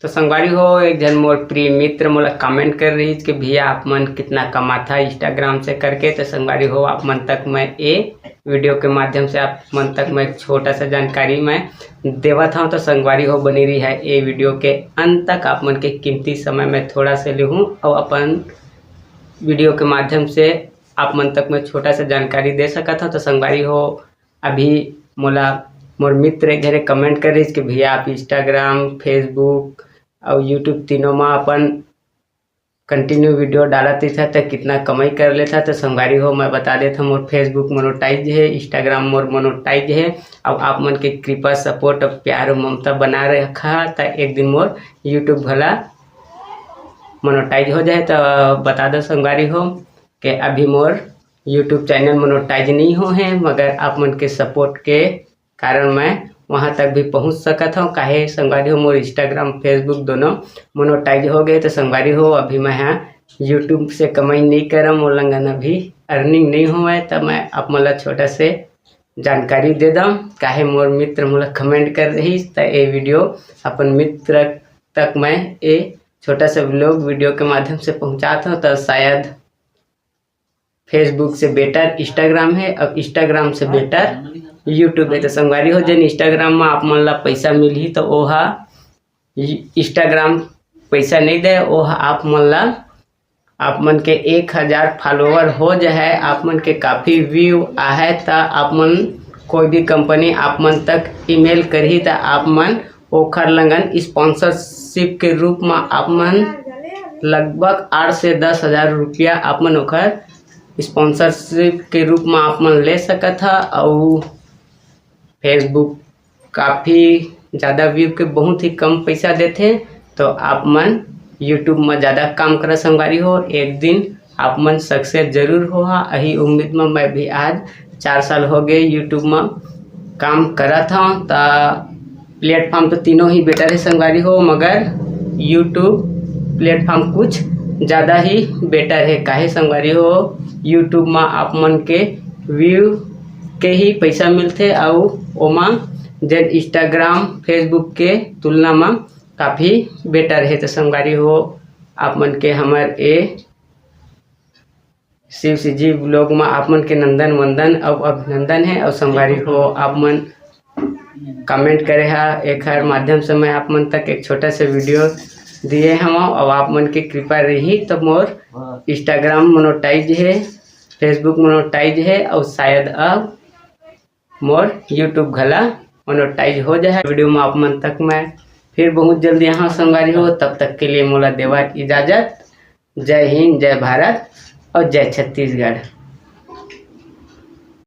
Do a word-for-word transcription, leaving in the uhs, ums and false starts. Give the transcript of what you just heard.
तो संगवारी हो, एक झन मोर प्रिय मित्र मोला कमेंट कर रही कि भैया, आप मन कितना कमाथा इंस्टाग्राम से करके। तो संगवारी हो, आप मन तक मैं ए वीडियो के माध्यम से आप मन तक मैं एक छोटा सा जानकारी मैं देवत हूँ। तो संगवारी हो, बनी रही है ए वीडियो के अंत तक। आप मन के कीमती समय मैं थोड़ा से लेहूँ और अपन वीडियो के माध्यम से आप मन तक मैं छोटा सा जानकारी दे सकत हूँ। तो संगवारी हो, अभी मोला मोर मित्र एक घरे कमेंट कर रही कि भैया, आप इंस्टाग्राम, फेसबुक और यूट्यूब तीनों में अपन कंटिन्यू वीडियो डालत रहिथा, तो कितना कमाई कर लेथा। तो संगवारी हो, मैं बता देता हूँ, मोर फेसबुक मोनोटाइज है, इंस्टाग्राम मोर मोनोटाइज है। अब आप मन के कृपा, सपोर्ट और प्यार और ममता बना रखा, तो एक दिन मोर यूट्यूब भला मोनोटाइज हो जाए। तो बता दो संगवारी हो कि अभी मोर यूट्यूब चैनल मोनोटाइज नहीं हो है, मगर आप मन के सपोर्ट के कारण मैं वहाँ तक भी पहुँच सकत हूँ। काहे संगवारी हो, मोर इंस्टाग्राम, फेसबुक दोनों मोनोटाइज हो गए। तो संगवारी हो, अभी मैं हाँ यूट्यूब से कमाई नहीं करम, मोर लंगन अभी अर्निंग नहीं होवय। तो मैं आप मन ला छोटा से जानकारी दे दम, काहे मोर मित्र मोला कमेंट कर रही, त ए वीडियो अपन मित्र तक मैं ए छोटा सा व्लॉग वीडियो के माध्यम से पहुँचात हूँ। तो शायद फेसबुक से बेटर इंस्टाग्राम है, अब इंस्टाग्राम से बेटर यूट्यूब है। तो संगवारी हो, जेन इंस्टाग्राम में आप मन ला पैसा मिलही, तो ओहा इंस्टाग्राम पैसा नहीं दे, ओहा आप मन ला, आप मन के एक हजार फॉलोअर हो जाए, आप मन के काफ़ी व्यू आहे, त आप मन कोई भी कंपनी आप मन तक ईमेल करही, त आप मन ओखर लंगन स्पॉन्सरशिप के रूप में आप मन लगभग आठ से दस हजार रुपया आप मन ओखर स्पॉन्सरशिप के रूप में आप मन ले सकत हा। अउ फेसबुक काफ़ी ज़्यादा व्यू के बहुत ही कम पैसा देथे, तो आप मन यूट्यूब में ज़्यादा काम करा संगवारी हो, एक दिन आप मन सक्सेस जरूर होहा। यही उम्मीद में मैं भी आज चार साल हो गए यूट्यूब में काम करत हूँ। त प्लेटफॉर्म तो तीनों ही बेटर है संगवारी हो, मगर यूट्यूब प्लेटफॉर्म कुछ ज़्यादा ही बेटर है। काहे संगवारी हो, यूट्यूब में आप मन के व्यू के ही पैसा मिलथे, अउ ओमा जेन इंस्टाग्राम, फेसबुक के तुलना में काफ़ी बेटर है। तो संगवारी हो, आप मन के हमर ए शिव सी जी व्लॉग में आप मन के नंदन वंदन अउ अभिनंदन है। अउ संगवारी हो, आप मन कमेंट करे हा, एखर माध्यम से मैं आप मन तक एक छोटा सा वीडियो दिए हवं। अउ आप मन के कृपा रही तो मोर इंस्टाग्राम मोनोटाइज है, फेसबुक मोनोटाइज है, अउ शायद अब मोर यूट्यूब घला मोनोटाइज हो जाए। वीडियो में आप मन तक मैं फिर बहुत जल्दी यहाँ संगवारी हो, तब तक के लिए मोला देवा इजाजत। जय हिंद, जय भारत और जय छत्तीसगढ़।